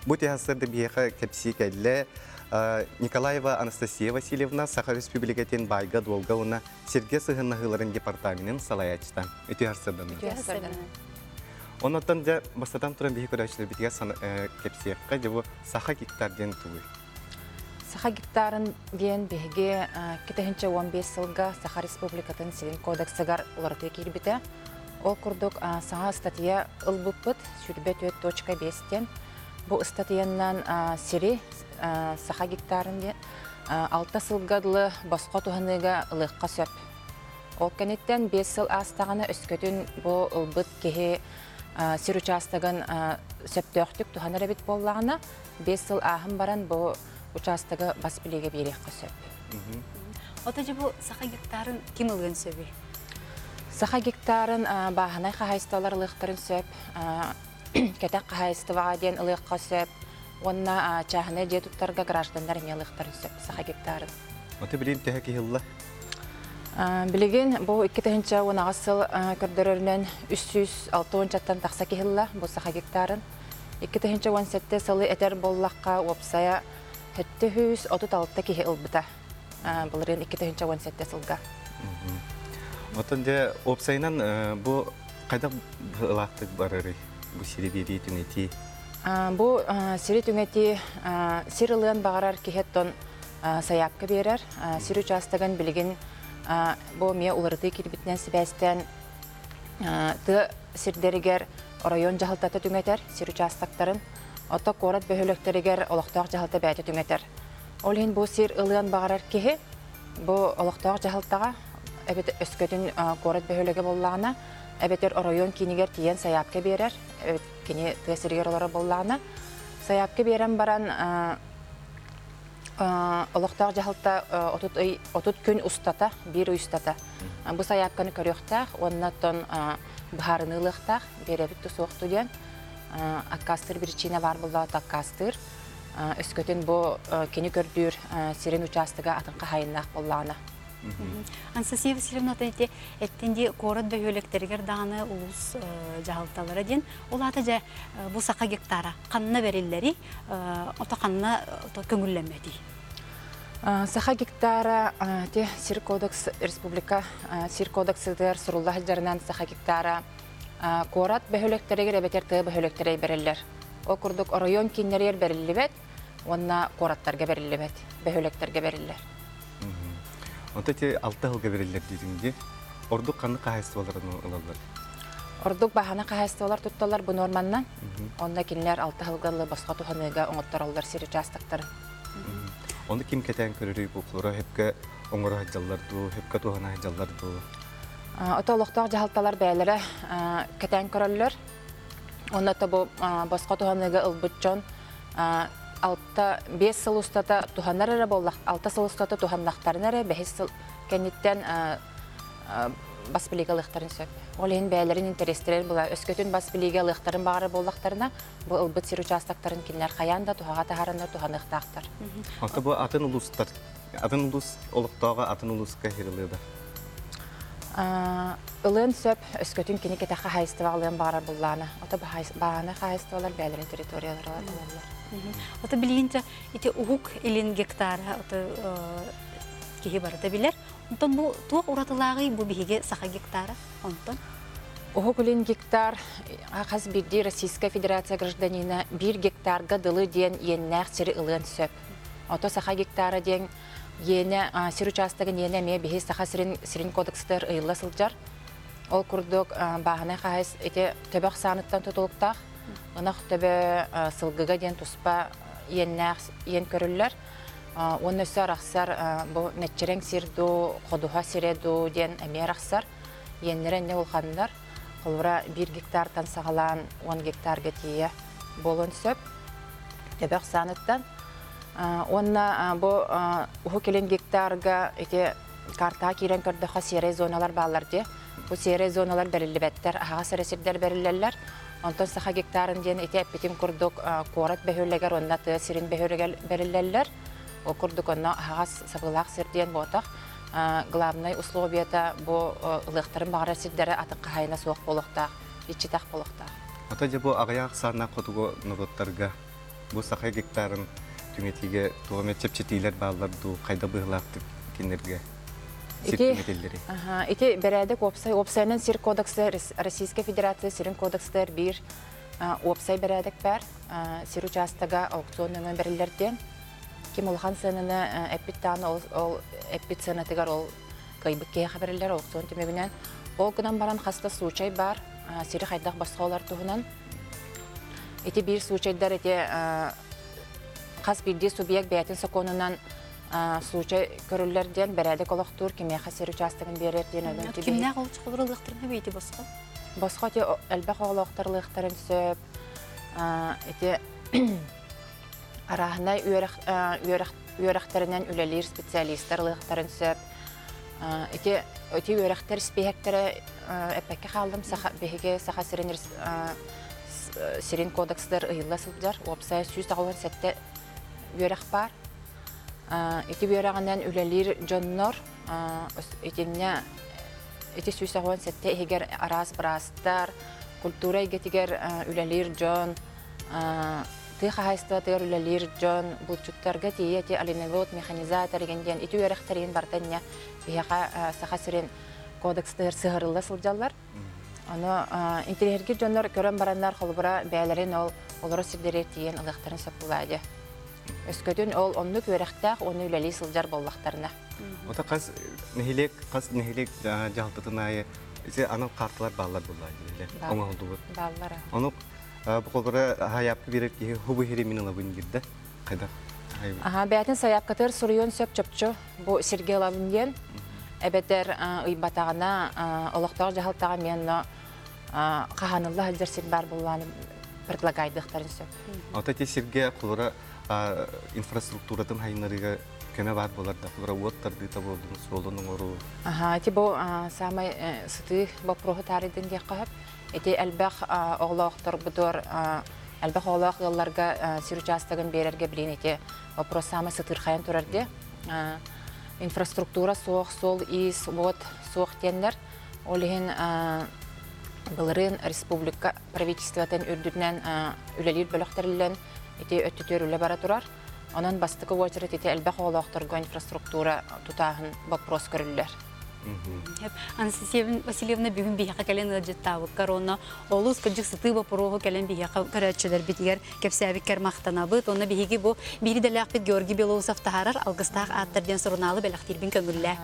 Бу тиһассырды биһиэхэ кэпсии кэллэ Николаева Анастасия Васильевна Саха Республикатын баайга-дуолга уонна сиргэ сыһыннаһыыларын департаменын салайааччыта. Үтүө сарсыарданан. Үтүө сарсыарданан. Оннуттан дьэ бастатан туран биһи көрөөччүлэрбитигэр кэпсиэххэ дьэ бу саха гектар диэн тугуй? Саха гектарын диэн биһиги 2015 сылга Саха Республикатын сирин кодексыгар уларытыы киирбитэ. Ол курдук саҥа ыстатыйа ылбыппыт 24.5 диэн. Бу ыстатыйаннан сири саха гектарын диэн алта сылга дылы босхо туһаныыга ылыахха сөп. Ол кэнниттэн 5 сыл аастаҕына өскөтүн бу ылбыт киһи сир учаастагын сөптөөхтүк туһанар эбит буоллаҕына, 5 сыл ааһан баран бу учаастагы бас билиигэ биэриэххэ сөп. Ото дьэ бу саха гектарын ким ылыан сөбүй? Саха гектарын бааһынай хаһаайыстыбалар ылыахтарын сөп, кэтэх хаһаайыстыбаҕа диэн ылыахха сөп уонна чааһынай дьиэ туттарга гражданнар эмиэ ылыахтарын сөп саха гектарын. Ото билигин төһө киһи ылла? Билигин бу 2018 сыл көрдөрөрүнэн 360-ттан тахса киһи ылла бу саха гектарын. 2017 сылы этэр буоллахха уопсайа 736 киһи ылбыта. Былырыын 2017 сылга. Оттон дьэ уопсайынан бу хайдах ылаахтык барарый бу сири биэрии түҥэтии? Бу сири түҥэтии сир ылыан баҕарар киһи оттон сайаапка биэрэр. Сир учаастагын билигин бу эмиэ уларытыы киирбитинэн сибээстээн тыа сирдэригэр оройуон дьаһалтата түҥэтэр сир учаастактарын, ото куорат бөһүөлэктэригэр олохтоох дьаһалта бэйэтэ түҥэтэр. Ол иһин бу сир ылыан баҕарар киһи бу олохтоох дьаһалтаҕа эбэтэр өскөтүн куорат бөһүөлэгэ буоллаҕына, эбэтэр оройуон киинигэр тиийэн сайаапка биэрэр, кини тыа сиригэр олорор буоллаҕына, сайаапка биэрэн баран олохтоох дьаһалта 30 ый 30 күн устата, биир ый устата бу сайаапканы көрүөхтээх уонна оттон быһаарыныы ылыахтаах, биэрэбит да суох диэн аккаастыыр причина баар буоллаҕа аккаастыыр. Өскөтүн бу кини көрдүүр сирин учаастага атын хаһаайыннаах буоллаҕына. Анастасия Васильевна ити эттин дии куорат бөһүөлэктэригэр даҕаны улуус дьаһалталара диэн ол аата дьэ бу саха гектара ханна бэриллэрий ото ханна көҥүллэммэтий? Саха гектара те сир кодекс республика сир кодексыгар сурулла сылдьарынан саха гектара куорат бөһүөлэктэригэр эбэтэр тыа бөһүөлэктэригэр бэриллэр. Ол курдук оройуон кииннэригэр бэриллибэт уонна куораттарга бэриллибэт, бөһүөлэктэргэ бэриллэр. Онто ити алта сылга бэриллэр диэтиҥ дии. Ордук ханнык хаһаайыстыбаларын ылаллар? Ордук баһана хаһаайыстыбалар тутталлар бу нуорманнан. Онно кинилэр алта сылга ылы босхо туһаныыга оҥоттороллор сир учаастактарын. Ону ким кэтээн көрөрүй бу флора хөпкө оҥоро сылдьаллар дуу, хөпкө туһана сылдьаллар дуу? Ото олохтоох дьаһалталар бэйэлэрэ кэтээн көрөллөр. Онно бу босхо туһаныыга ылбыт дьон алта биэс сыл устата туһанар эрэ буоллах алта сыл устата туһаннахтарына эрэ бэһис сыл кэнниттэн бас билиигэ ылыахтарын сөп. Ол иһин бэйэлэрин интэриэстэрин була өскөтүн бас билиигэ ылыахтарын баҕарар буоллахтарына, бу ылбыт сир учаастактарын кинилэр хайаан да туһаҕа таһаараннар туһаныахтаахтар. Ото бу атын улуустар, атын улуус олохтооҕо атын улууска хирылыа да? Ылыан сөп, өскөтүн кини кэтэх хаһаайыстыба ылыан баҕарар буллаана. Ото баҕана хаһаайыстыбалар бэйэлэрин территориялара ылаллар. Ото билигин ити уһук илин гектара ото киһи барыта билэр. Онтон бу туох уратылааҕый бу биһиги саха гектара онтон? Уһук Илин гектар хас биирдии Российская Федерация гражданина биир гектарга дылы диэн иэннээх сири ылыан сөп. Ото саха гектара диэн иэнэ сир учаастагын иэнэ эмиэ биһи Саха сирин сирин кодекстар ыйылла сылдьар. Ол курдук бааһынай хаһайыс ити төбөх сааныттан тутулуктаах. Ынах төбө сылгыга диэн туспа иэннээх иэн көрүллэр. Уонна өссө арахсар бу мэччирэҥ сир дуу, ходуһа сирэ дуу диэн эмиэ арахсар. Иэннэрэ инньэ улаханнар. Холобура, биир гектартан саҕалаан 10 гектарга тиийэ буолуон сөп. Төбөх сааныттан. Уонна бу Уһук Илин гектарга ити картаҕа киирэн көрдөххө серай зоналар бааллар дии. Бу серай зоналар бэриллибэттэр, аһаҕас эрэ сирдэр бэриллэллэр. Онтон саха гектарын диэн ити эппитим курдук куорат бөһүөлэгэр уонна тыа сирин бөһүөлэгэр бэриллэллэр. Ол курдук онно аһаҕас сабыылаах сир диэн буотах. Главнай условията бу ылыахтарын баҕарар сирдэрэ атын хаһаайына суох буолуохтаах, иччитэх буолуохтаах. Ата дьэ бу аҕыйах ахсааннаах хотугу норуоттарга. Бу саха гектарын түҥэтиигэ туох эмэ чэпчэтиилэр бааллар дуу, хайда быһыылаахтык кинилэргэ сир Ити түҥэтиллэрий? Ити бэрээдэк уопсай уопсайынан сир кодекса Российскай Федерация сирин кодекстар биир уопсай бэрээдэк баар. Сир учаастага аукцион нөҥүө бэриллэр диэн. Ким улахан сыананы эппит даҕаны ол, ол эппит сыанатыгар ол кыайбыт киһиэхэ бэриллэр аукцион түмүгүнэн. Ол гынан баран хас да случай баар сири хайдах босхо ылар туһунан. Ити биир случайдар ити хас биирдии субъект бэйэтин сокуонунан случай көрүллэр диэн бэрээдэк олохтуур кимиэхэ сир учаастагын биэрэр диэн өлөн Кимнээх ол чохолор ылыахтарын эбийти босхо? Босхо ити элбэх оҕолоохтор ылыахтарын сөп. Ити арааһынай үөрэх үөрэх үөрэхтэринэн үлэлиир специалистар ылыахтарын сөп. Ити ити үөрэхтэр испииһэктэрэ эппэккэ хааллым саха биһиги Саха сирин сирин кодекстар ыйылла сылдьар уопсайа 197 үөрэх баар. Ити үөрэҕинэн үлэлиир дьоннор итиннэ ити 187 иһигэр араас быраастар, культура эйгэтигэр үлэлиир дьон, тыа хаһаайыстыбатыгар үлэлиир дьон, булчуттарга тиийэ ити оленевод, механизатор игин диэн ити үөрэхтэрин барыта инньэ биһиэхэ Саха сирин кодекстыгар сыһарылла сылдьаллар. Ону интэриэһиргиир дьоннор көрөн бараннар холобура бэйэлэрин ол олорор сирдэригэр тиийэн ылыахтарын сөп буолаа дии. Өскөтүн ол оннук үөрэхтээх уонна үлэлии сылдьар буоллахтарына. Ото хас нэһилиэк хас нэһилиэк дьаһалтатын аайы ити анал карталар бааллар буоллаа дииллэр. Оҥоһуллубут. Бааллар. Ону бу холобура хайаапка биэрэр киһи хубу хири мин ылабын диир да. Хайдах? Аха, бэйэтин сайаапкатыгар суруйуон сөп чопчу бу сиргэ ылабын диэн. Эбэтэр ыйбатаҕына олохтоох дьаһалтаҕа эмиэ онно хаһанылла сылдьар сир баар буоллаҕына предлагайдыахтарын сөп. Ото ити сиргэ холобура инфраструктуратын хайыннарыыга көмө баар буолар да, холобура уот тардыыта буоллун, суолун оҥоруу. Аха, ити бу саамай сытыы боппуруоһу таарыйдын диэххэ сөп. Ити элбэх оҕолоохторбутугар элбэх оҕолоох ыалларга сир учаастагын биэрэргэ билин ити вопрос саамай сытыырхайан турар дии. Инфраструктура суох, суол-иис, уот суох диэннэр. Ол иһин былырыын республика правительствотын үрдүнэн үлэлиир бөлөх тэриллэн ити өттүтүөр үлэ бара турар. Онон бастакы уочарат ити элбэх оҕолоохторго инфраструктура тутааһын вопрос көрүллэр. Анастасия Васильевна бүгүн биһиэхэ кэлэн ыалдьыттаабыккар уонна олус кырдьык сытыы боппуруоһу кэлэн биһиэхэ көрөөччүлэрбитигэр кэпсээбиккэр махтанабыт. Уонна биһиги бу биир идэлээхпит Георгий Белоусов таһаарар «Алгыстаах ааттар» диэн сурунаалы бэлэхтиирбин көҥүллээ.